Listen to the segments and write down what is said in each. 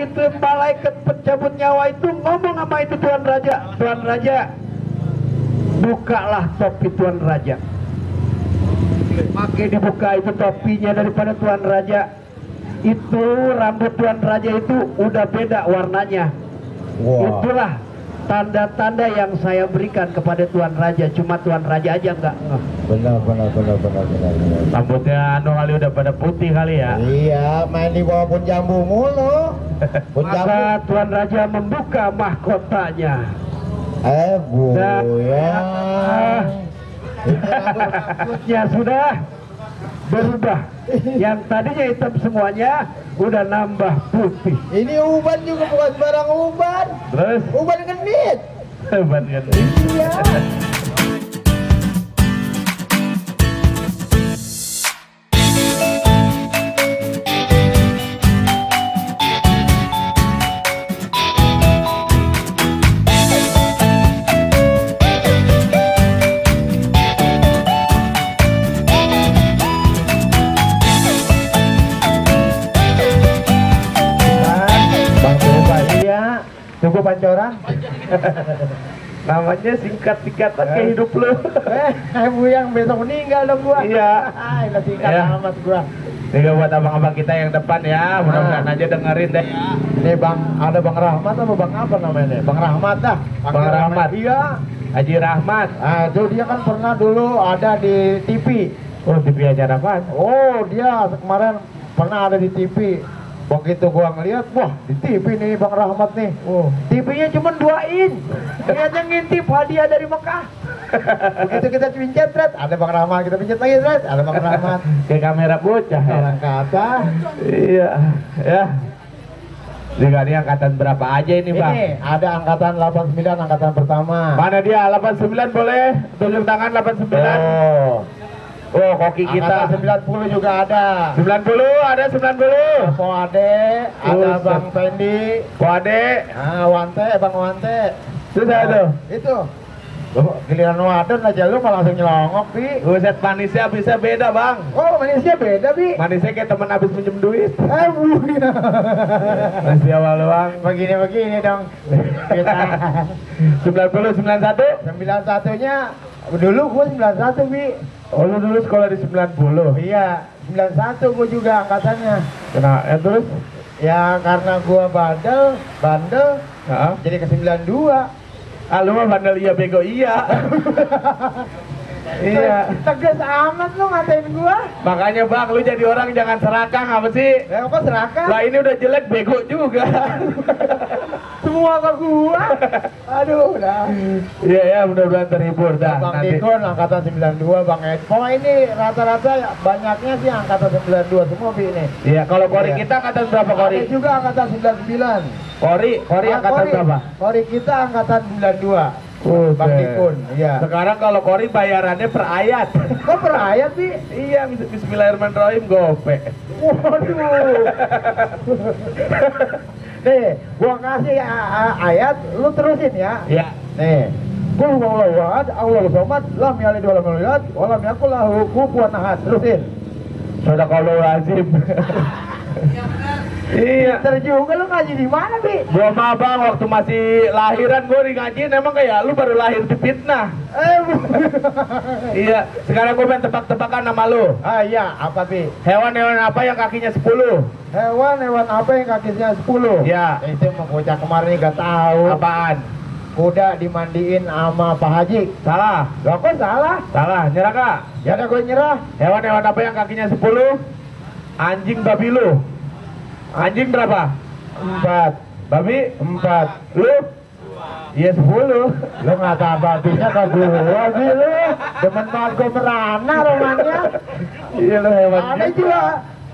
itu malaikat pencabut nyawa itu ngomong sama itu Tuan Raja. Tuan Raja, bukalah topi Tuan Raja. Makin dibuka itu topinya daripada Tuan Raja. Itu rambut Tuan Raja itu udah beda warnanya. Wah. Itulah tanda-tanda yang saya berikan kepada Tuan Raja. Cuma Tuan Raja aja nggak ngeh. Benar. Rambutnya anu kali udah pada putih kali ya. Iya, main di bawah pun jambu mulu. Pun jambu. Maka Tuan Raja membuka mahkotanya. Ya. Rambutnya sudah berubah. Yang tadinya hitam semuanya udah nambah putih. Ini uban juga bukan barang uban. Terus Uban genit. hebat kan? Iya. Bang coba iya. Tunggu pancoran. Namanya singkat-singkatan kayak hidup lu. Bu yang besok meninggal dong gua. Iya. Ini singkat Ya. amat gua. Ini buat abang-abang kita yang depan ya, mudah-mudahan aja dengerin deh. Ini Bang, ada Bang Rahmat apa Bang apa namanya? Bang Rahmat dah. Bang Rahmat. Iya. Haji Rahmat. Ah, itu dia kan pernah dulu ada di TV. Oh, TV acara apaan? Oh, dia kemarin pernah ada di TV. Begitu gua ngeliat, wah di TV nih Bang Rahmat nih. Oh. TV-nya cuma 2 in. Ternyata ngintip hadiah dari Mekah. Begitu kita pincet, Red, ada Bang Rahmat. Kita pincet lagi, Red, ada Bang Rahmat. Kayak kamera bocah ya. Orang kata. Iya, ya. Jadi angkatan berapa aja ini, Bang? Ini ada angkatan 89, angkatan pertama. Mana dia? 89 boleh? Tunjuk tangan 89. Oh, koki kita. Angkatan 90 juga ada. 90, ada 90. Po Ade, ada Buset. Bang Pendi. Wade, Ah, Wante, Bang Wante. sudah tuh. Itu. Loh, giliran wadon aja lu malah langsung nyelongok, Bi. Buset, manisnya bisa beda, Bang. Oh, manisnya beda, Bi. Manisnya kayak temen habis minjem duit. Buya. Masih awal doang. Begini dong. Kita 90, 91. 91-nya dulu gua 91, Bi. Oh, lu dulu sekolah di 90. Iya, 91 gua juga angkatannya. Kena, ya terus? Ya karena gua bandel, Heeh. jadi ke 92. Ah, lu mah bandel iya bego iya. Iya. Tegas amat lu ngatain gua. Makanya Bang, lu jadi orang jangan serakah apa sih? Ya kok serakah? Lah ini udah jelek bego juga. Semua ke gua. Aduh, udah. Iya ya, mudah-mudahan terhibur dah. Bang Nanti Dikon angkatan 92, Bang Ed. Oh ini rata-rata ya, banyaknya sih angkatan 92 semua, Bi ini. iya, kalau kori Iya. kita angkatan berapa kori? Ada juga angkatan 99. Kori Ah, angkatan berapa? Kori kita angkatan 92. Bang Buset. Dikon, iya. Sekarang kalau kori bayarannya per ayat. Kok per ayat, Bi? Iya, bismillahirrahmanirrahim gope. Waduh. Nih, gua kasih ayat, lu terusin ya. Ya. Nih. Qul huwallahu ahad, Allahu samad, lam yalid wa lam yulad, wa lam yakul lahu kufuwan ahad. Terusin. Sadaqallahul-azim. Iya. Pinter juga lu ngaji di mana, Bi? Gua mah Bang, waktu masih lahiran gua di ngajiin emang kayak lu baru lahir di fitnah. Iya, sekarang gua pengen tebak-tebakan nama lu. Ah iya, apa, Bi? Hewan-hewan apa yang kakinya 10? Hewan apa yang kakinya 10? Ya. Itu mah bocah kemarin ini gak tahu. Apaan? Kuda dimandiin sama Pak Haji. Salah. Loh kok salah? Salah, nyerah Kak. Ya udah gue nyerah. Hewan-hewan apa yang kakinya 10? Anjing, babi lu. Anjing berapa? 4. Babi? 4. Lu? Iya 10. Lu nggak tahu babinya ke gua sih lu. Demen banget gue merana romannya. Iya lu hewan. Ada juga.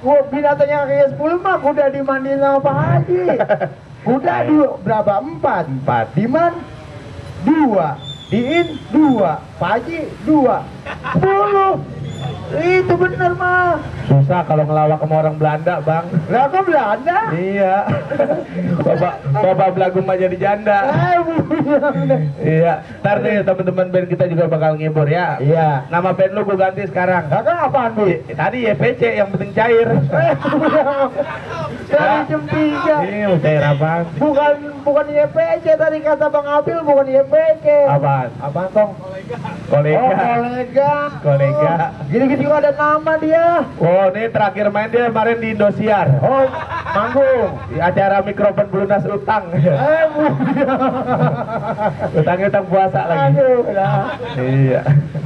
Gua binatangnya kayak 10 mah kuda dimandiin sama Pak Haji. Kuda berapa? 4. 4. Diman 2. Diin 2. Pak Haji 2. 10. Itu bener mah. Susah kalau ngelawak sama orang Belanda, Bang. Lah kok Belanda? Iya. Bapak belagu mah jadi janda. Iya. Ntar nih teman-teman band kita juga bakal ngibur ya. Iya. Nama band lu gue ganti sekarang. Lah kan apaan, Bu? Tadi YPC yang penting cair. Dari jam 3. Iya, cair apaan? Bukan YPC tadi kata Bang Abil, bukan YPC. Apaan? Apaan, Tong? Kolega. Oh, kolega. Kolega. Gini-gini juga ada nama dia. Oh, ini terakhir main dia kemarin di Indosiar. Oh, manggung. Di acara mikrofon pelunas utang. Utang puasa lagi. Aduh, nah. Iya.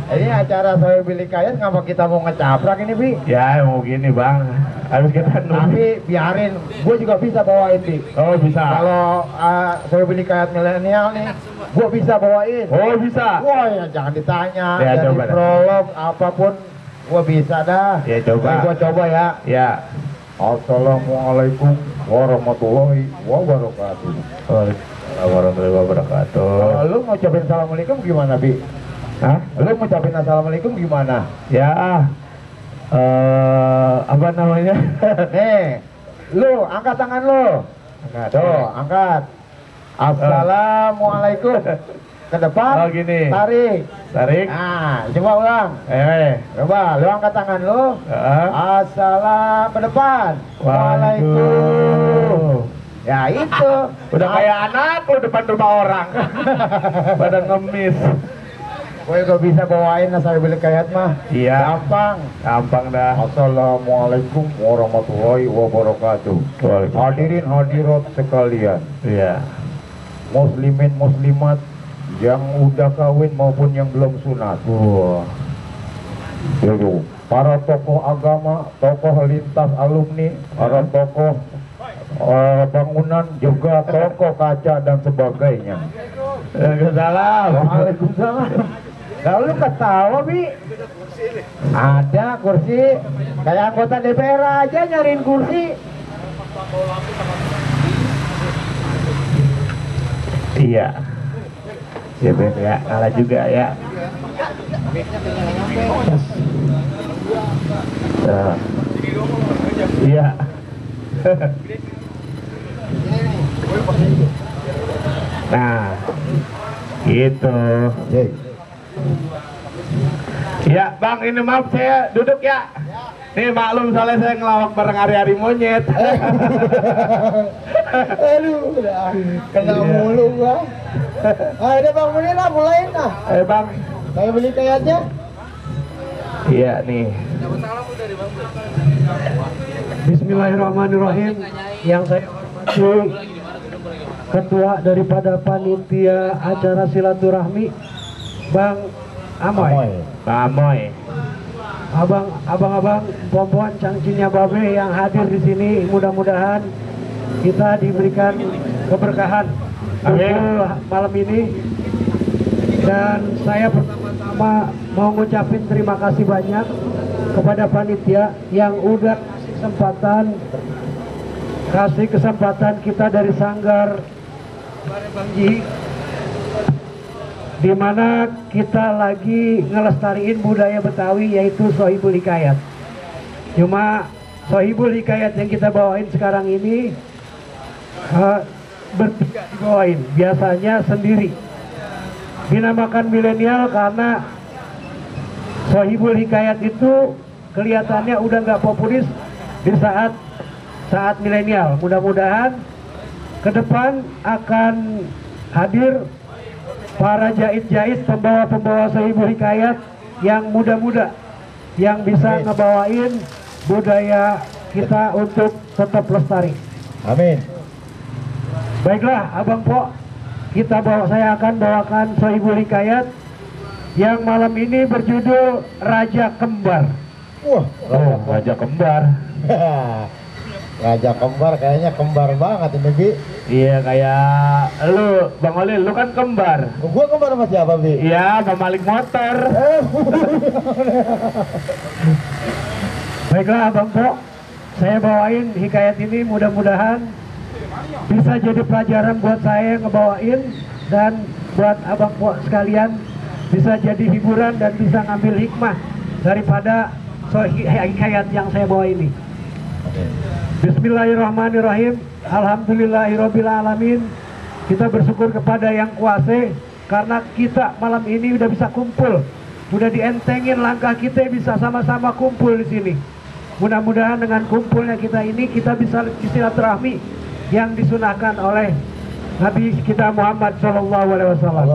Ini acara saya beli kaya, ngapa kita mau ngecaprak ini, Bi? Ya, mau gini, Bang. Harus kita nunggu. Tapi biarin, gue juga bisa bawain, Bi. Oh, bisa. Kalau saya beli kaya milenial nih, gue bisa bawain. Oh, bisa. Wah, ya jangan ditanya. Ya, Dari coba dah. prolog apapun, gue bisa dah. Ya, coba. Gue coba ya. Ya. Assalamualaikum warahmatullahi wabarakatuh. Waalaikumsalam warahmatullahi wabarakatuh. Kalau lu ngucapin assalamualaikum gimana, Bi? Hah? Lu ngucapin assalamualaikum gimana? Ya. Apa namanya? Nih, lu angkat tangan lu. Angkat. Tuh, angkat. Assalamualaikum. Ke depan. Oh, gini. Tarik. Tarik. Nah, coba ulang. Coba, lu angkat tangan lu. Assalam ke depan. Waalaikumsalam. Ya itu. Udah kayak anak lu depan rumah orang. Pada ngemis. Gue juga bisa bawain saya beli kayat mah. Iya. Gampang dah. Assalamualaikum warahmatullahi wabarakatuh. Hadirin hadirat sekalian. Iya. Muslimin muslimat yang udah kawin maupun yang belum sunat. Itu para tokoh agama, tokoh lintas alumni, para tokoh bangunan, juga tokoh kaca dan sebagainya. Waalaikumsalam. Waalaikumsalam. Lalu ketawa, Bi? Ada kursi. Kayak anggota DPR aja nyariin kursi. Iya. Ya, Ben, ya. Kalah juga ya. Iya. Nah, gitu. Ya, Bang, ini maaf saya duduk ya. Nih maklum soalnya saya ngelawak bareng hari-hari monyet. Aduh, kena mulu gua. Udah Bang, mulai lah, mulain lah. Bang. Saya beli kayaknya. Iya nih. Bismillahirrahmanirrahim. Yang saya hormati ketua daripada panitia acara silaturahmi Bang Amoy. Bang Amoy. Abang-abang perempuan cangcinya babe yang hadir di sini, mudah-mudahan kita diberikan keberkahan untuk malam ini. Dan saya pertama-tama mau ngucapin terima kasih banyak kepada panitia yang udah kasih kesempatan kita dari Sanggar Bangji, di mana kita lagi ngelestariin budaya Betawi, yaitu Sohibul Hikayat. Cuma Sohibul Hikayat yang kita bawain sekarang ini bertiga dibawain, biasanya sendiri. Dinamakan milenial karena Sohibul Hikayat itu kelihatannya udah nggak populis di saat milenial. Mudah-mudahan ke depan akan hadir para jahit-jahit, pembawa-pembawa Sohibul Hikayat yang muda-muda, yang bisa ngebawain budaya kita untuk tetap lestari. Amin. Baiklah, Abang Po, saya akan bawakan Sohibul Hikayat yang malam ini berjudul Raja Kembar. Wah, Raja Kembar. Raja Kembar kayaknya kembar banget ini, Bi. Iya, kayak lu, Bang Olil, lu kan kembar. Gua kembar sama siapa, Bi? Iya, pemaling motor. Baiklah, Abang Po, saya bawain hikayat ini, mudah-mudahan bisa jadi pelajaran buat saya ngebawain, dan buat Abang Po sekalian bisa jadi hiburan dan bisa ngambil hikmah daripada hikayat yang saya bawa ini. Bismillahirrahmanirrahim. Alhamdulillahirabbil alamin. Kita bersyukur kepada yang kuasa karena kita malam ini udah bisa kumpul. Udah dientengin langkah kita bisa sama-sama kumpul di sini. Mudah-mudahan dengan kumpulnya kita ini kita bisa silaturahmi yang disunahkan oleh Nabi kita Muhammad Shallallahu Alaihi Wasallam.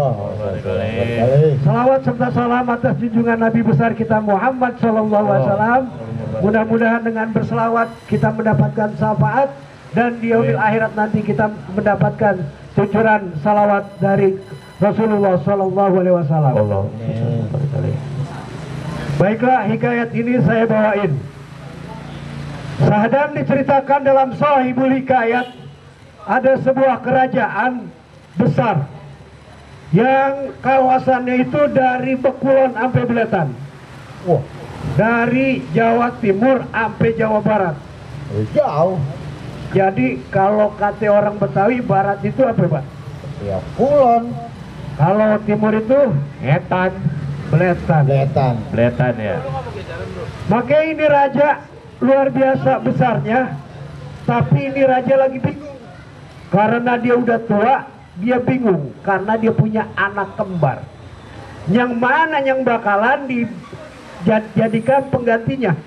Salawat serta salam atas junjungan Nabi besar kita Muhammad Shallallahu Alaihi Wasallam. Mudah-mudahan dengan berselawat kita mendapatkan syafaat dan di yaumil akhirat nanti kita mendapatkan cucuran salawat dari Rasulullah Shallallahu Alaihi Wasallam. Baiklah, hikayat ini saya bawain. Sahadan diceritakan dalam Sahihul Hikayat, ada sebuah kerajaan besar yang kawasannya itu dari Bekulon sampai Beletan. Dari Jawa Timur sampai Jawa Barat. Jauh. Jadi kalau kata orang Betawi, barat itu apa, Pak? Ya, kulon. Kalau timur itu Etan. Beletan. Beletan ya. Makanya ini raja luar biasa besarnya, tapi ini raja lagi bingung. Karena dia udah tua, dia bingung karena dia punya anak kembar. Yang mana yang bakalan dijadikan penggantinya?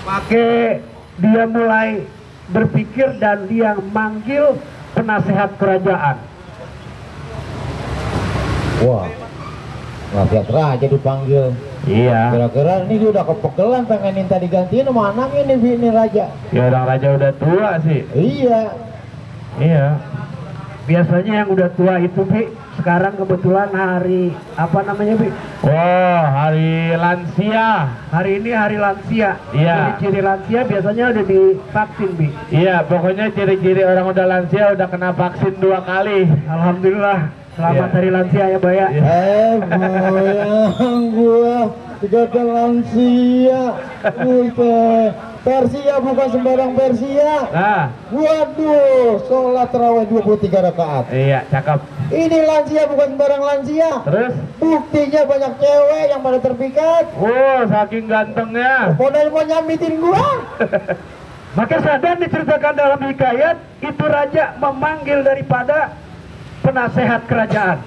Pakai dia mulai berpikir dan dia manggil penasehat kerajaan. Wah, nasihat raja dipanggil. Iya. Kira-kira ini dia udah kepekelan pengen minta digantiin sama anaknya nih ini raja. Ya orang raja udah tua sih. Iya. Iya. Biasanya yang udah tua itu, Bi, sekarang kebetulan hari apa namanya, Bi? Oh, hari lansia. Hari ini hari lansia. Iya. Ciri lansia biasanya udah divaksin, Bi. Iya, pokoknya ciri-ciri orang udah lansia udah kena vaksin 2 kali. Alhamdulillah. Selamat Iya. hari lansia ya, Baya. Goyang gua juga lansia. Persia bukan sembarang Persia. Nah, Waduh, sholat tarawih 23 rakaat. iya, cakep. Ini lansia bukan sembarang lansia. Terus? Buktinya banyak cewek yang pada terpikat. Oh, saking gantengnya. Model mau nyamitin gua. Maka Sadan diceritakan dalam hikayat, itu raja memanggil daripada penasehat kerajaan.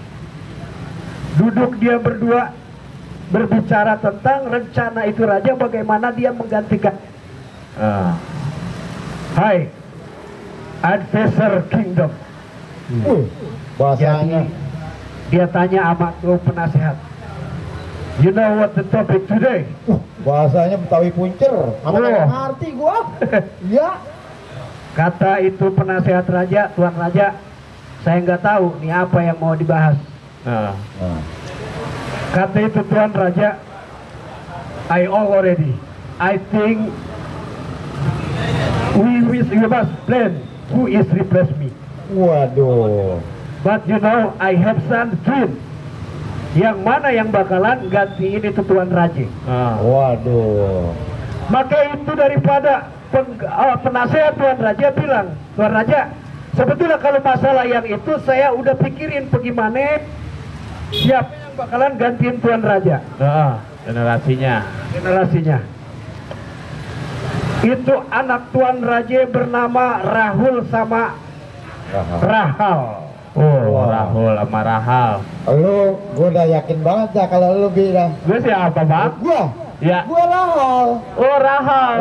Duduk dia berdua berbicara tentang rencana itu raja bagaimana dia menggantikan. Hai, advisor kingdom. Bahasanya. Jadi dia tanya sama tuh penasehat. You know what the topic today? Bahasanya Betawi puncer. Apa yang ngerti gua? Ya. Kata itu penasehat raja, tuan raja, saya nggak tahu nih apa yang mau dibahas. Nah. Kata itu tuan raja, I already, I think we must plan who is replace me. Waduh. But you know, I have some dream. Yang mana yang bakalan gantiin itu tuan raja. Waduh. Maka itu daripada penasehat tuan raja bilang, tuan raja, sebetulnya kalau masalah yang itu saya udah pikirin bagaimana siapa yang bakalan gantiin tuan raja. Generasinya. Itu anak tuan raja bernama Rahul sama Rahal. Oh, Rahul sama Rahal. Lu, gua udah yakin banget ya kalau lu bilang. Gue siapa, Bang? Gua? Ya. Gua Rahul. Oh, Rahal.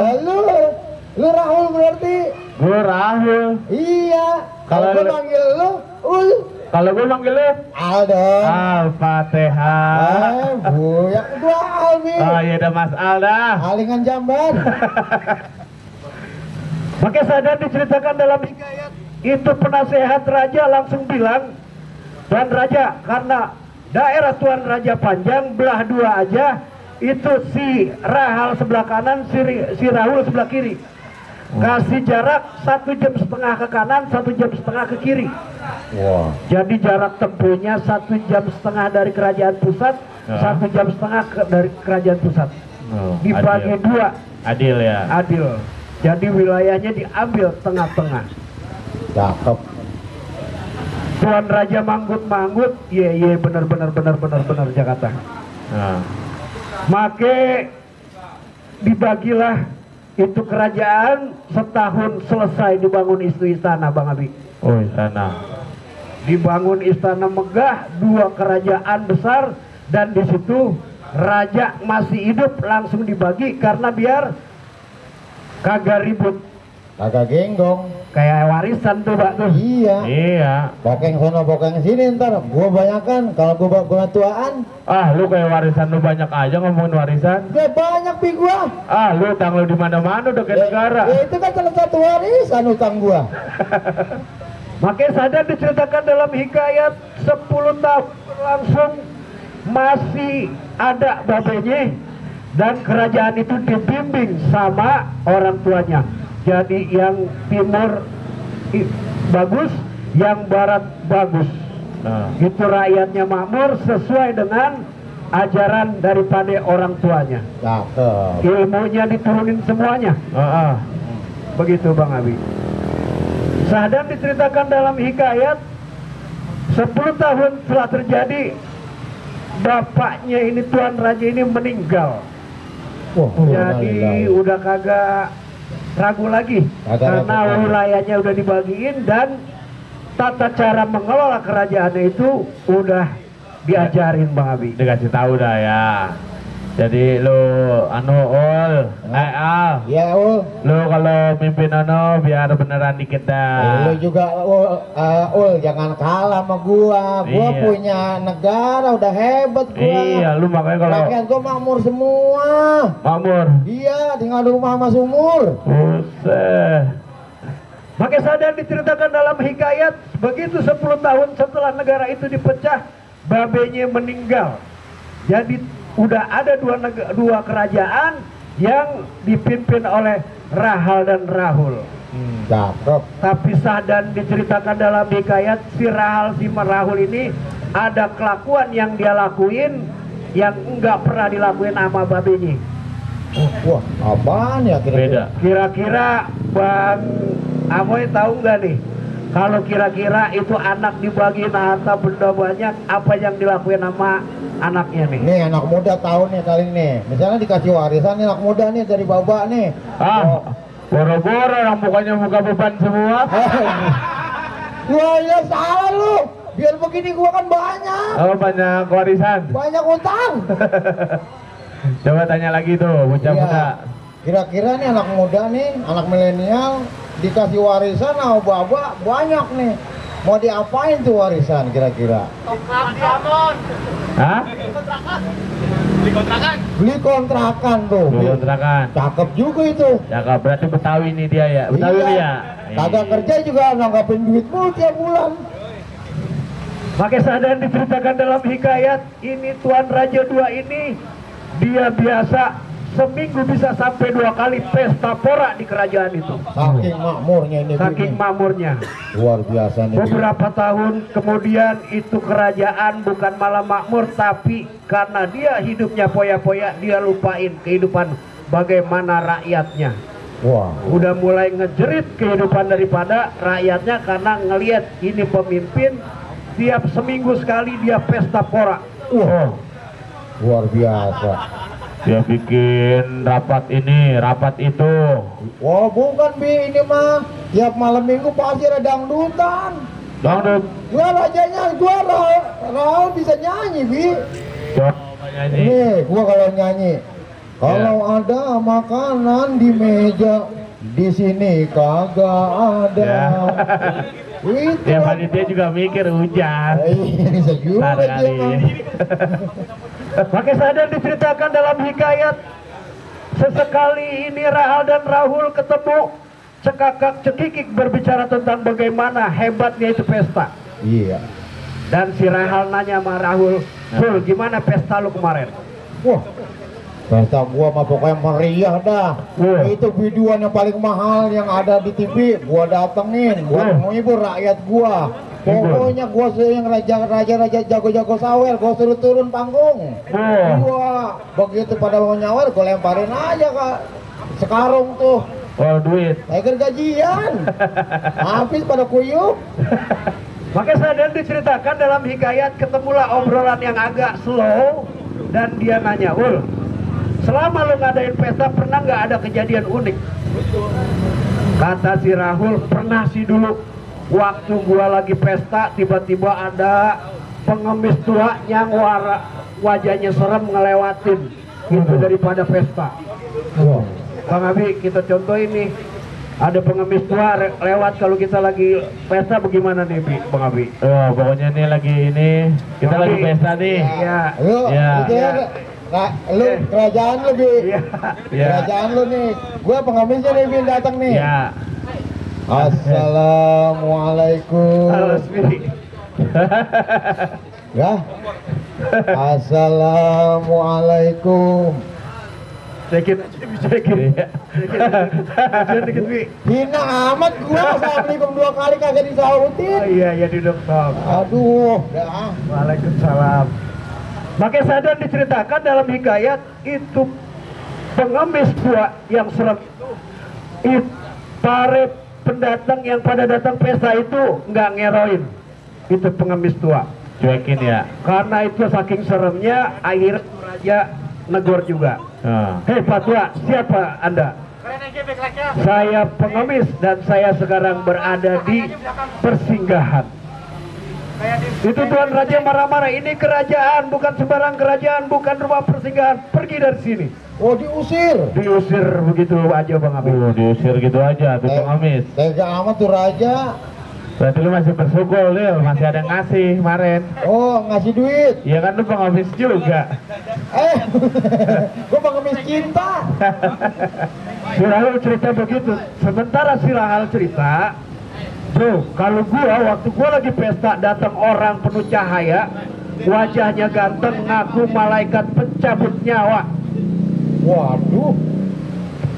Lu Rahul berarti? Gue Rahul. Iya. Kalau Kalau gua lu- manggil lu, Kalau gue manggil lu Aldo. Al-Fatihah. Yang kedua Albi. Oh iya dah Mas Al dah. Alingan jamban. Maka Sadan diceritakan dalam hikayat, itu penasehat raja langsung bilang, Tuan Raja, karena daerah Tuan Raja panjang, belah dua aja, itu si Rahal sebelah kanan, si Rahul sebelah kiri. Kasih jarak 1,5 jam ke kanan, 1,5 jam ke kiri. Wah. Jadi jarak tempuhnya 1,5 jam dari kerajaan pusat, 1,5 jam dari kerajaan pusat. Dibagi dua. Adil ya. Adil. Jadi wilayahnya diambil tengah-tengah. Cakep. Tuan Raja manggut-manggut, benar Jakarta. Nah. Make dibagilah itu kerajaan, setahun selesai dibangun istana Bang Abi. Oh, istana. Dibangun istana megah, 2 kerajaan besar, dan di situ raja masih hidup langsung dibagi karena biar kagak ribut. Kagak genggong. Kayak warisan tuh Pak tuh. Iya. Iya. Bokeng sono bokeng sini ntar. Gua banyakan kalau gua tuaan. Ah, lu kayak warisan lu banyak aja ngomongin warisan. Gak banyak pi gua. Ah, lu utang lu di mana-mana udah kayak negara. Ya itu kan salah satu warisan utang gua. Makanya sadar diceritakan dalam hikayat 10 tahun langsung masih ada babenya, dan kerajaan itu dibimbing sama orang tuanya. Jadi yang timur bagus, yang barat bagus. Nah, Itu rakyatnya makmur sesuai dengan ajaran daripada orang tuanya. Cakep. Ilmunya diturunin semuanya. Begitu Bang Abi. Sadam diceritakan dalam hikayat 10 tahun setelah terjadi, bapaknya ini Tuan Raja ini meninggal. Wah, Jadi udah kagak ragu lagi karena wilayahnya udah dibagiin dan tata cara mengelola kerajaannya itu udah diajarin Bang Abi. dikasih tahu dah ya. Jadi lu Al, Ya Ul. lu kalau mimpin biar beneran dikit dah. Lu juga Ul jangan kalah sama gua. Gua Iya. punya negara udah hebat gua. Iya, lu makanya kalau Rakyat gua makmur semua. makmur. Iya, tinggal di rumah sama sumur. Buset. Maka sadar diceritakan dalam hikayat, begitu 10 tahun setelah negara itu dipecah, babenya meninggal. Jadi udah ada dua kerajaan yang dipimpin oleh Rahal dan Rahul. Cakep. Tapi Sahdan diceritakan dalam hikayat, si Rahal si Rahul ini ada kelakuan yang dia lakuin yang enggak pernah dilakuin sama babenya. Wah, apaan ya Beda. kira-kira? Kira-kira Bang Amoy tahu nggak nih? Kalau kira-kira itu anak dibagiin harta benda banyak, apa yang dilakuin sama anaknya nih? Nih anak muda tahu nih kali ini. Misalnya dikasih warisan nih anak muda nih dari baba nih. Ah, boro-boro orang mukanya muka beban semua. Wah ya salah lu. Biar begini gua kan banyak. Oh, banyak warisan. Banyak utang. Coba tanya lagi tuh, bocah Iya. muda. Kira-kira nih anak muda nih, anak milenial dikasih warisan sama baba banyak nih. Mau diapain tuh warisan kira-kira? Hah? Beli kontrakan tuh. Beli kontrakan. Cakep juga itu. Cakep, berarti Betawi nih dia ya. Betawi Iya. nih ya. Kagak kerja juga nanggapin duit mulu tiap bulan. Maka Sahdan diceritakan dalam hikayat, ini Tuan Raja 2 ini dia biasa seminggu bisa sampai 2 kali pesta pora di kerajaan itu. Saking makmurnya ini. Saking Bini. makmurnya. Luar biasa nih. Bini. Beberapa tahun kemudian itu kerajaan bukan malah makmur, tapi karena dia hidupnya poya-poya, dia lupain kehidupan bagaimana rakyatnya. Wah. Udah mulai ngejerit kehidupan daripada rakyatnya karena ngelihat ini pemimpin tiap seminggu sekali dia pesta pora. Wah. Luar biasa. Dia bikin rapat ini, rapat itu. Wah bukan Bi, ini mah tiap malam minggu pasti ada dangdutan. Dangdut. Gua rajanya, gua Raul bisa nyanyi Bi. Coba nyanyi. Nih gua kalau nyanyi, kalau ada makanan di meja, di sini kagak ada. Ya. Itu Ya panitia juga mikir hujan. bisa juga Ntar dia kali. mah. Maka Sahdan diceritakan dalam hikayat, sesekali ini Rahal dan Rahul ketemu, cekakak cekikik berbicara tentang bagaimana hebatnya itu pesta. Iya. Dan si Rahal nanya sama Rahul, Sul, gimana pesta lu kemarin? Wah, pesta gua mah pokoknya meriah dah. Wah. Itu videoan yang paling mahal yang ada di TV, gua datengin buat menghibur rakyat gua. Pokoknya gua yang raja jago-jago sawer, gua suruh turun panggung. Gua begitu pada mau nyawar, gua lemparin aja Kak sekarung tuh. Oh, duit. Tiger gajian. Habis pada kuyup. Maka Sahdan diceritakan dalam hikayat, ketemulah obrolan yang agak slow dan dia nanya, Ul, selama lo ngadain pesta pernah nggak ada kejadian unik? Kata si Rahul, pernah sih dulu waktu gua lagi pesta tiba-tiba ada pengemis tua yang wajahnya serem ngelewatin itu daripada pesta. Bang Abi, kita contoh ini, ada pengemis tua lewat kalau kita lagi pesta bagaimana nih Bang Abi? Oh, pokoknya nih lagi ini kita Bang lagi Abi. pesta nih. Ya. Lu, Ya. gitu ya. Nah, lu kerajaan lu Bi. Iya. Ya. Kerajaan lu nih. Gua pengemisnya nih Bi datang nih. Ya. Assalamualaikum. Halo Smi. Ya. Assalamualaikum. Sedikit. Iya. Sedikit Bi. Hina amat gua assalamualaikum 2 kali kagak Oh disautin. iya, duduk Tom. Aduh, dah. Waalaikumsalam. Makanya Sadan diceritakan dalam hikayat itu pengemis tua yang serem itu para pendatang yang pada datang pesta itu nggak ngeroin, itu pengemis tua. Cuekin ya. Karena itu saking seremnya akhirnya raja negor juga. Hei Pak Tua, siapa Anda? Saya pengemis dan saya sekarang berada di persinggahan. Itu Tuan Raja marah-marah, ini kerajaan, bukan sembarang kerajaan, bukan rumah persinggahan, pergi dari sini. Oh, diusir. Diusir begitu aja Bang Abi. Diusir gitu aja tuh pengemis. Tega amat tuh raja. Berarti lu masih bersyukur, Lil, masih ada yang ngasih kemarin. Oh, ngasih duit. Iya kan lu pengemis juga. Gua pengemis cinta. Si Rahul cerita begitu. Sementara si Rahul cerita, bro, kalau waktu gua lagi pesta datang orang penuh cahaya, wajahnya ganteng, ngaku malaikat pencabut nyawa. Waduh,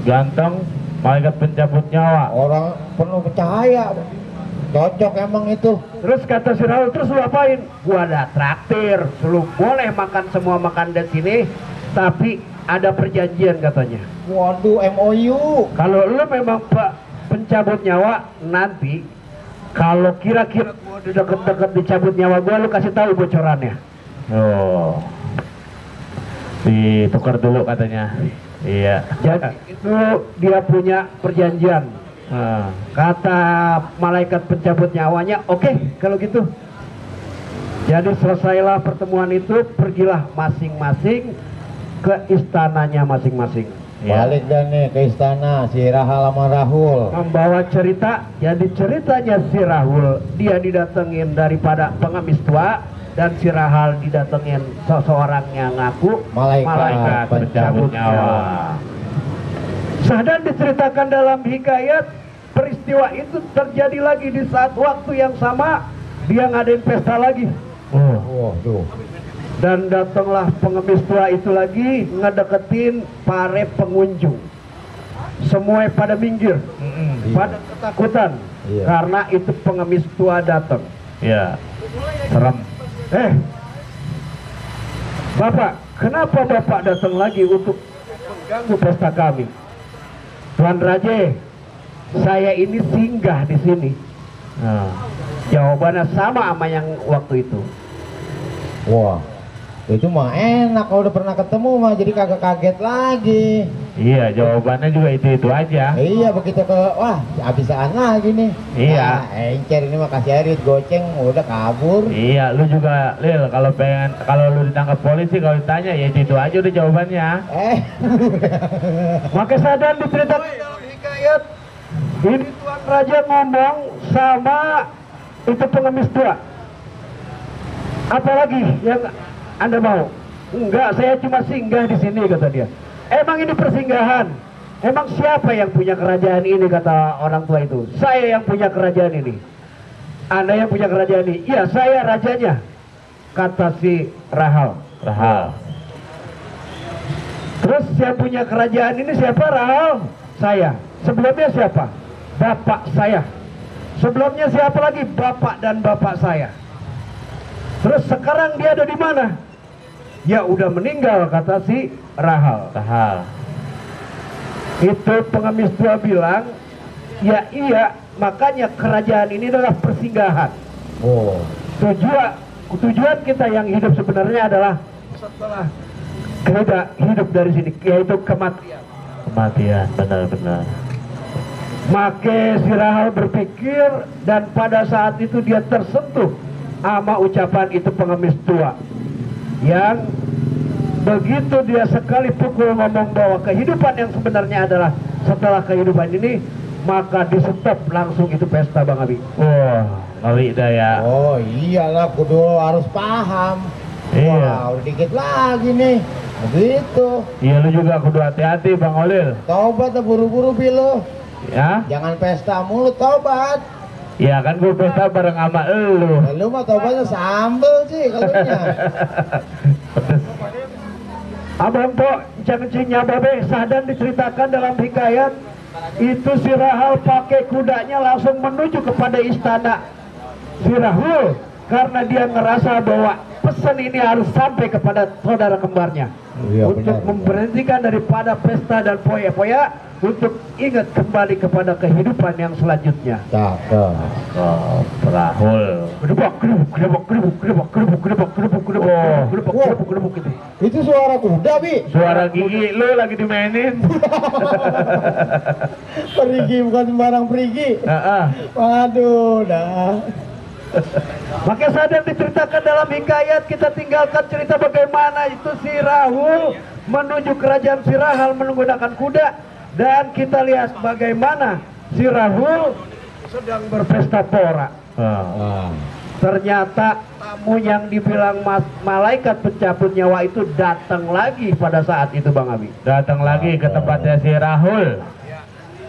Ganteng, malaikat pencabut nyawa. orang penuh cahaya. Cocok emang itu. Terus kata si Rahul, terus lu apain? Gua ada traktir, lu boleh makan semua makan di sini, tapi ada perjanjian katanya. Waduh, MOU. Kalau lu memang pencabut nyawa, nanti kalau kira-kira gua udah deket-deket dicabut nyawa gua, lu kasih tahu bocorannya. Oh. Ditukar dulu katanya. Iya. Jadi itu dia punya perjanjian. Kata malaikat pencabut nyawanya, oke, kalau gitu. Jadi selesailah pertemuan itu, pergilah masing-masing ke istananya masing-masing. Balik dan nih ke istana si Rahal sama Rahul. Membawa cerita, jadi ceritanya si Rahul dia didatengin daripada pengemis tua, dan si Rahal didatengin seseorang yang ngaku Malaikat pencabut nyawa. Sadan diceritakan dalam hikayat, peristiwa itu terjadi lagi di saat waktu yang sama, dia ngadain pesta lagi. Waduh. Dan datanglah pengemis tua itu lagi ngedeketin para pengunjung. Semua pada minggir, pada ketakutan, karena itu pengemis tua datang. Iya. Serem. Bapak, kenapa Bapak datang lagi untuk mengganggu pesta kami? Tuan Raja, saya ini singgah di sini. Jawabannya sama yang waktu itu. Wah, itu mah enak kalau udah pernah ketemu mah jadi kagak kaget lagi. Iya, jawabannya juga itu aja. Iya, begitu ke wah abisaan lagi nih. Iya. Encer ini mah kasih air goceng udah kabur. Iya, lu juga, Lil, kalau lu ditangkap polisi, kalau ditanya ya itu aja udah jawabannya. Maka Sadan diceritakan dalam hikayat, ini Tuan Raja ngomong sama itu pengemis tua. Apalagi yang Anda mau? Enggak, saya cuma singgah di sini, kata dia. Emang ini persinggahan? Emang siapa yang punya kerajaan ini, kata orang tua itu? Saya yang punya kerajaan ini. Anda yang punya kerajaan ini? Iya, saya rajanya, kata si Rahal. Terus yang punya kerajaan ini siapa, Rahal? Saya. Sebelumnya siapa? Bapak saya. Sebelumnya siapa lagi? Bapak dan bapak saya. Terus sekarang dia ada di mana? Ya udah meninggal, kata si Rahal. Itu pengemis tua bilang, ya iya, makanya kerajaan ini adalah persinggahan. Tujuan kita yang hidup sebenarnya adalah setelah tidak hidup dari sini, yaitu kematian. Kematian, benar-benar. Maka si Rahal berpikir, dan pada saat itu dia tersentuh sama ucapan itu pengemis tua yang begitu dia sekali pukul ngomong bahwa kehidupan yang sebenarnya adalah setelah kehidupan ini, maka di stop langsung itu pesta Bang Abi. Wah, ngeri dah ya. Oh iyalah, kudu harus paham. Iya. Wah, dikit lagi nih. Begitu. Iya, lu juga kudu hati-hati Bang Olil. Tobat buru-buru Bilo. Ya? Jangan pesta mulu, tobat. Ya kan gue pesta bareng sama elu. Lu mah tobatnya sambel sih kalaunya. Abang Po, cengcinya babe Sadan diceritakan dalam hikayat itu si Rahal pakai kudanya langsung menuju kepada istana si Rahul karena dia ngerasa bahwa pesan ini harus sampai kepada saudara kembarnya. Iya, untuk benar. memberhentikan daripada pesta dan poya-poya untuk ingat kembali kepada kehidupan yang selanjutnya. Cakep. Oh, Rahul. Gedebak, gedebuk, gedebak, gedebuk, gedebak, gedebuk, gedebak, gedebuk, gedebuk, gedebuk, gedebuk, gedebuk, gitu. Itu suara kuda, Bi. Suara gigi lu lagi dimainin. Perigi bukan sembarang perigi. Heeh. Waduh, dah. Maka Sadan diceritakan dalam hikayat, kita tinggalkan cerita bagaimana itu si Rahul menuju kerajaan si Rahal menggunakan kuda, dan kita lihat bagaimana si Rahul sedang berpesta pora. Ah. Ternyata tamu yang dibilang malaikat pencabut nyawa itu datang lagi pada saat itu Bang Abi. Datang lagi ke tempatnya si Rahul.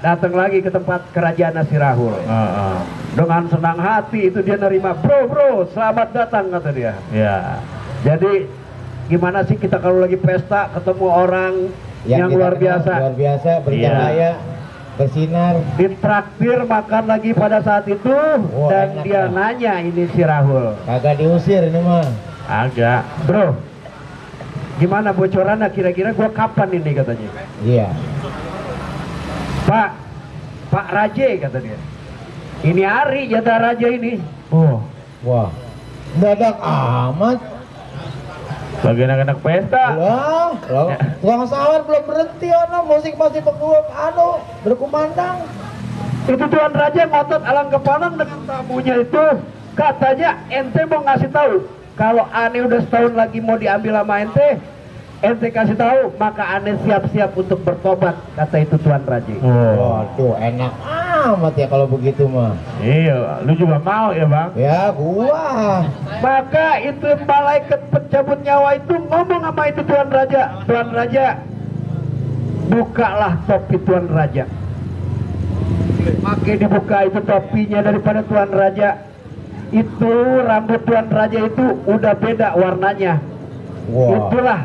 Datang lagi ke tempat kerajaan si Rahul. Heeh. Dengan senang hati itu dia nerima, bro, selamat datang kata dia. Ya. Jadi gimana sih kita kalau lagi pesta ketemu orang yang kita luar kenal, biasa, luar biasa, bercahaya, bersinar. ditraktir makan lagi pada saat itu, Wah, dan enak dia ya. nanya ini si Rahul, Kagak diusir ini mah. Agak. bro, gimana bocorannya kira-kira gua kapan ini katanya. Iya. Pak Raja kata dia. Ini hari jatah raja ini. Oh, Wah. Dadak amat. bagi anak-anak pesta. Lah, tukang sawar belum berhenti musik masih berkumandang. Itu Tuan Raja ngotot alang kepalang dengan tamunya itu. Katanya ente mau ngasih tahu kalau ane udah setahun lagi mau diambil sama ente kasih tahu, maka ane siap-siap untuk bertobat, kata itu Tuan Raja. Oh. Waduh, enak amat ya kalau begitu mah. Iya, lu juga mau ya Bang? Ya, gua. Maka itu malaikat pencabut nyawa itu ngomong sama itu Tuan Raja, Tuan Raja, bukalah topi Tuan Raja. Maka dibuka itu topinya daripada Tuan Raja. Itu rambut Tuan Raja itu udah beda warnanya. Wah. Itulah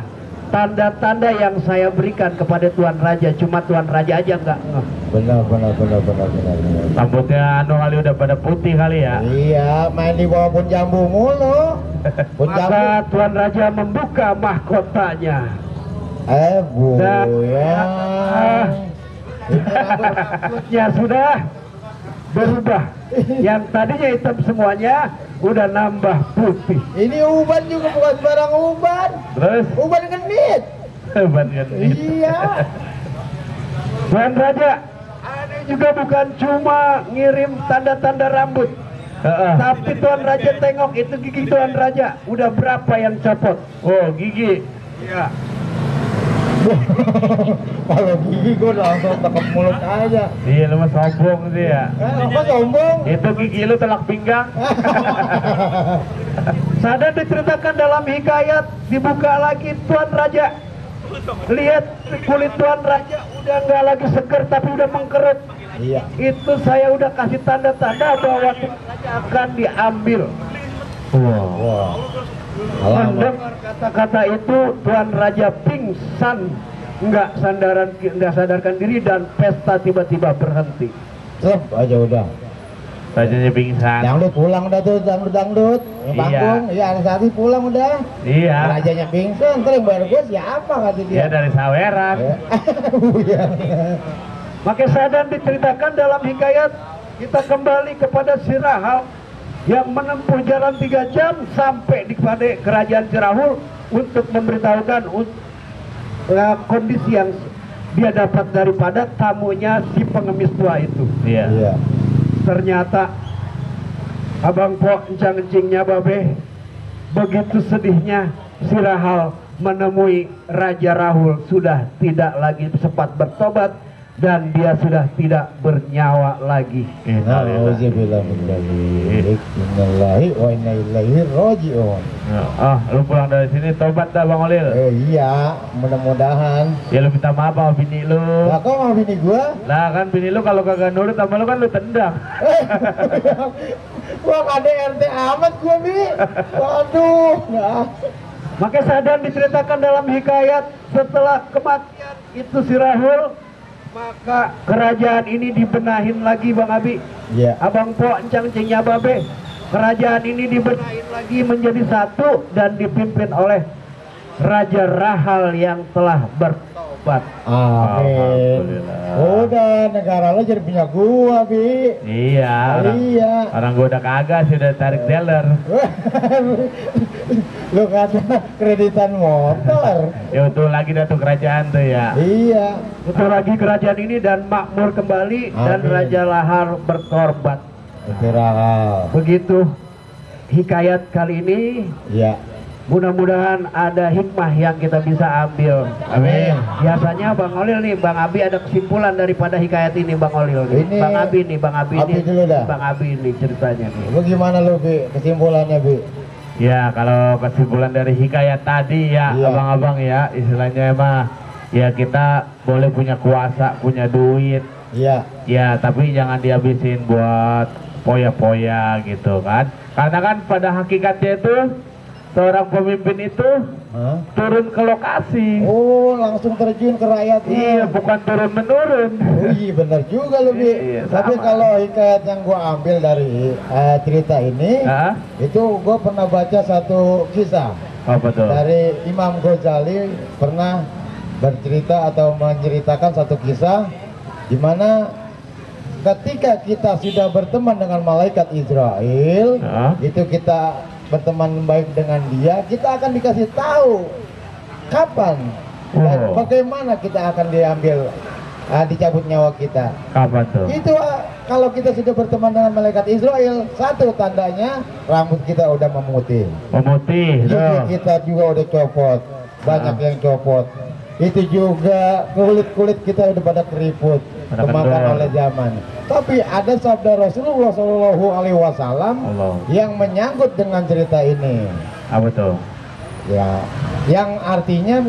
tanda-tanda yang saya berikan kepada Tuan Raja. Cuma Tuan Raja aja nggak ngeh. Benar. Rambutnya anu kali udah pada putih kali ya. Iya, main di bawah pun jambu mulu. Pun jambu. Maka Tuan Raja membuka mahkotanya. Buyang. Rambutnya sudah berubah. Yang tadinya hitam semuanya udah nambah putih. Ini uban juga bukan sembarang uban. Terus Uban genit. hebat kan? Iya. Tuan Raja, ada juga bukan cuma ngirim tanda-tanda rambut. Heeh. Tapi Tuan Raja tengok itu gigi Tuan Raja udah berapa yang copot. Oh, gigi. Iya. Kalau gigi gua langsung tekep mulut aja. Iya, lu mah sombong sih ya. Apa sombong? Itu gigi lu telak pinggang. Sadan diceritakan dalam hikayat, dibuka lagi Tuan Raja. Lihat kulit Tuan Raja udah nggak lagi seger tapi udah mengkerut. Iya. Itu saya udah kasih tanda-tanda bahwa Tuan Raja akan diambil. Wow. Wah. Alamak. Mendengar kata-kata itu Tuan Raja pingsan, nggak sadarkan diri, dan pesta tiba-tiba berhenti. Cep aja udah. Rajanya pingsan. Dangdut pulang dah tuh, dangdut. Yang Iya. panggung, iya Arisati pulang udah. Iya. Rajanya pingsan, ntar yang bayar gua siapa kata dia. Dia dari Saweran. Ya. Iya. Maka Sadan diceritakan dalam hikayat, kita kembali kepada si Rahal yang menempuh jalan 3 jam sampai di pada kerajaan si Rahul untuk memberitahukan kondisi yang dia dapat daripada tamunya si pengemis tua itu. Iya. Iya. Ternyata Abang Po encang-encingnya Babe, begitu sedihnya si Rahal menemui Raja Rahul sudah tidak lagi sempat bertobat dan dia sudah tidak bernyawa lagi. Alhamdulillah, innalillahi wa inna ilaihi raji'un. Lu pulang dari sini tobat dah Bang Olil. Iya, mudah-mudahan. Ya lu minta maaf sama bini lu. Lah kok mau bini gua? Lah kan bini lu kalau kagak nurut sama lu kan lu tendang. Gua KDRT amat gua, Bi. Waduh. Nah. Maka sadar diceritakan dalam hikayat setelah kematian itu si Rahul, maka kerajaan ini dibenahin lagi Bang Abi. Iya. Abang Po encang-encingnya Babe, kerajaan ini dibenahin lagi menjadi satu dan dipimpin oleh Raja Rahal yang telah bertobat. Amin. Udah negara lo jadi punya gua, Bi. Iya. Orang gua udah kagak sih, udah tarik dealer. Lu kata kreditan motor. Ya itu lagi dah tuh kerajaan tuh ya. Iya. Itu lagi kerajaan ini dan makmur kembali dan Amin. Raja Lahar berkorban. Istirahat. Begitu hikayat kali ini. Iya. Mudah-mudahan ada hikmah yang kita bisa ambil. Amin. Biasanya Bang Olil nih, Bang Abi ada kesimpulan daripada hikayat ini Bang Olil nih. Ini Bang Abi nih, Bang Abi Abi nih. dulu dah. Bang Abi nih ceritanya nih. Lu gimana lu, Bi? Kesimpulannya, Bi? Ya kalau kesimpulan dari hikayat tadi ya Iya. abang-abang ya, istilahnya mah ya kita boleh punya kuasa, punya duit. Iya. Ya tapi jangan dihabisin buat poya-poya gitu kan. Karena kan pada hakikatnya itu seorang pemimpin itu Hah? turun ke lokasi. Oh, langsung terjun ke rakyatnya. Iya, bukan turun menurun. Oh iya benar juga lu, Bi. Iya, Tapi sama. kalau hikayat yang gua ambil dari cerita ini, Hah? itu gua pernah baca satu kisah Apa tuh? dari Imam Ghazali, pernah bercerita atau menceritakan satu kisah di mana ketika kita sudah berteman dengan malaikat Israel, Hah? itu kita berteman baik dengan dia, kita akan dikasih tahu kapan dan Oh. bagaimana kita akan diambil dicabut nyawa kita. Kapan tuh? Itu kalau kita sudah berteman dengan malaikat Israel, satu tandanya rambut kita udah memutih, Pemutih. gigi Tuh. kita juga udah copot, banyak yang copot. Itu juga kulit kita udah pada keriput, Pada kemakan kendor. oleh zaman. Tapi ada sabda Rasulullah Shallallahu Alaihi Wasallam Allah. yang menyangkut dengan cerita ini, Apa tuh? ya, yang artinya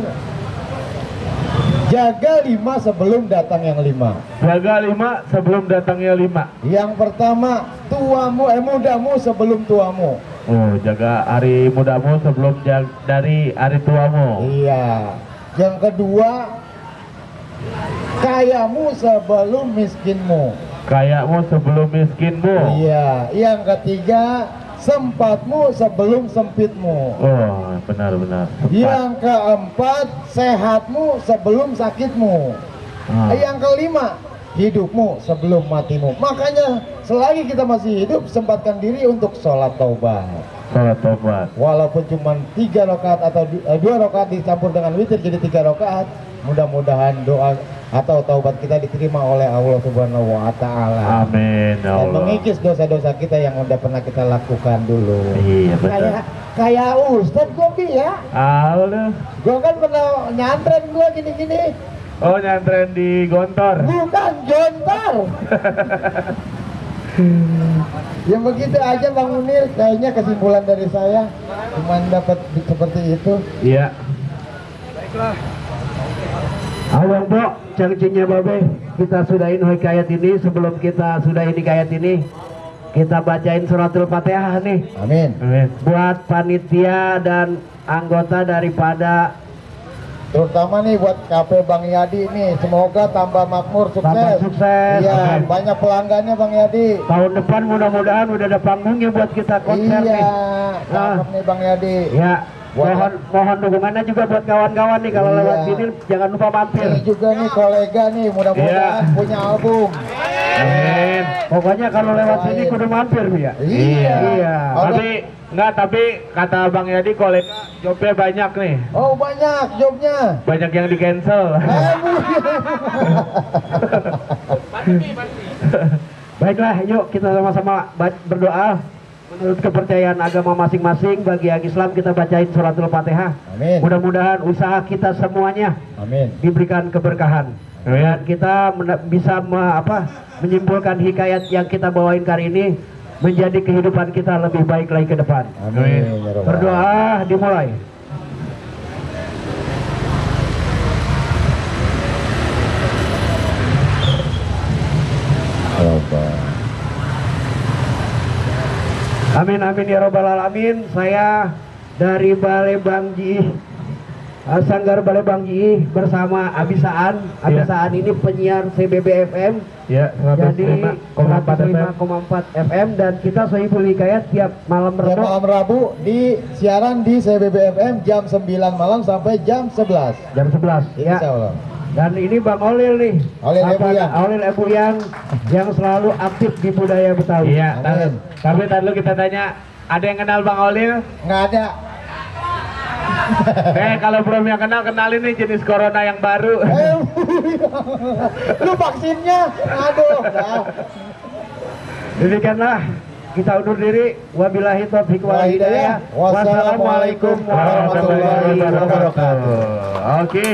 jaga 5 sebelum datang yang 5. Jaga 5 sebelum datangnya 5. Yang pertama, mudamu sebelum tuamu. Oh, jaga hari mudamu sebelum dari hari tuamu. Iya. Yang kedua, kayamu sebelum miskinmu. Kayakmu sebelum miskinmu. Iya. Yang ketiga, sempatmu sebelum sempitmu. Oh, benar-benar. Yang keempat, sehatmu sebelum sakitmu. Ah. Yang kelima, hidupmu sebelum matimu. Makanya selagi kita masih hidup, sempatkan diri untuk sholat taubat. Salat tobat. Walaupun cuma 3 rakaat atau 2 rakaat dicampur dengan witir jadi 3 rakaat, mudah-mudahan doa atau taubat kita diterima oleh Allah Subhanahu wa Ta'ala Amin ya dan Allah. mengikis dosa-dosa kita yang udah pernah kita lakukan dulu. Iya benar. Kayak Ustadz Gopi ya, Halo. gua kan pernah nyantren gua gini-gini, Oh, nyantren di Gontor. bukan jontor. Ya begitu aja Bang Munir, kayaknya kesimpulan dari saya cuman dapat seperti itu. Iya. Abang Po, cangcingnya Babe, kita sudahin hikayat ini. Sebelum kita sudahin hikayat ini, kita bacain suratul Fatihah nih Amin. Amin. buat panitia dan anggota daripada Terutama nih buat KP Bang Yadi nih, semoga tambah makmur, sukses. Tambah sukses. Iya, Amin. banyak pelanggannya Bang Yadi. tahun depan mudah-mudahan udah ada panggungnya buat kita konser Iya, nih. cakep nih Bang Yadi. Ya, mohon dukungannya juga buat kawan-kawan nih kalau Iya. lewat sini jangan lupa mampir. Ini juga nih kolega nih, mudah-mudahan Iya. punya album. Amin. Pokoknya kalau lewat sini kudu mampir ya. Iya. Iya. Tapi kata Bang Yadi kolega jobnya banyak nih. Oh banyak jobnya. Banyak yang di cancel. Baiklah, yuk kita sama-sama berdoa menurut kepercayaan agama masing-masing. Bagi yang Islam kita bacain suratul Fatihah. Amin. Mudah-mudahan usaha kita semuanya Amin. diberikan keberkahan. Dan kita bisa menyimpulkan hikayat yang kita bawain kali ini menjadi kehidupan kita lebih baik lagi ke depan. Amin. Ya Rabbal Berdoa dimulai. Alamin. Amin amin ya robbal alamin. Saya dari Balai Bang Ji, Sanggar Balai Bang Ji bersama Abisaan. Abisaan ini penyiar CBB FM. Ya, Jadi 105,4 105,4 FM dan kita Sohibul Hikayat tiap malam Tiap redup malam Rabu di siaran di CBB FM jam 9 malam sampai jam 11. jam 11 ya. Insya Allah. Dan ini Bang Olil nih. Olil Ebuyan. Olil Ebuyan yang selalu aktif di budaya Betawi. Iya, Amin. tapi tadi dulu kita tanya, ada yang kenal Bang Olil? Nggak ada. Kalau belum yang kenal, kenalin nih jenis corona yang baru. Lu vaksinnya? Aduh. Dah. Demikianlah kita undur diri. Wabillahi taufiq wal hidayah. Wassalamualaikum warahmatullahi wabarakatuh. Oke.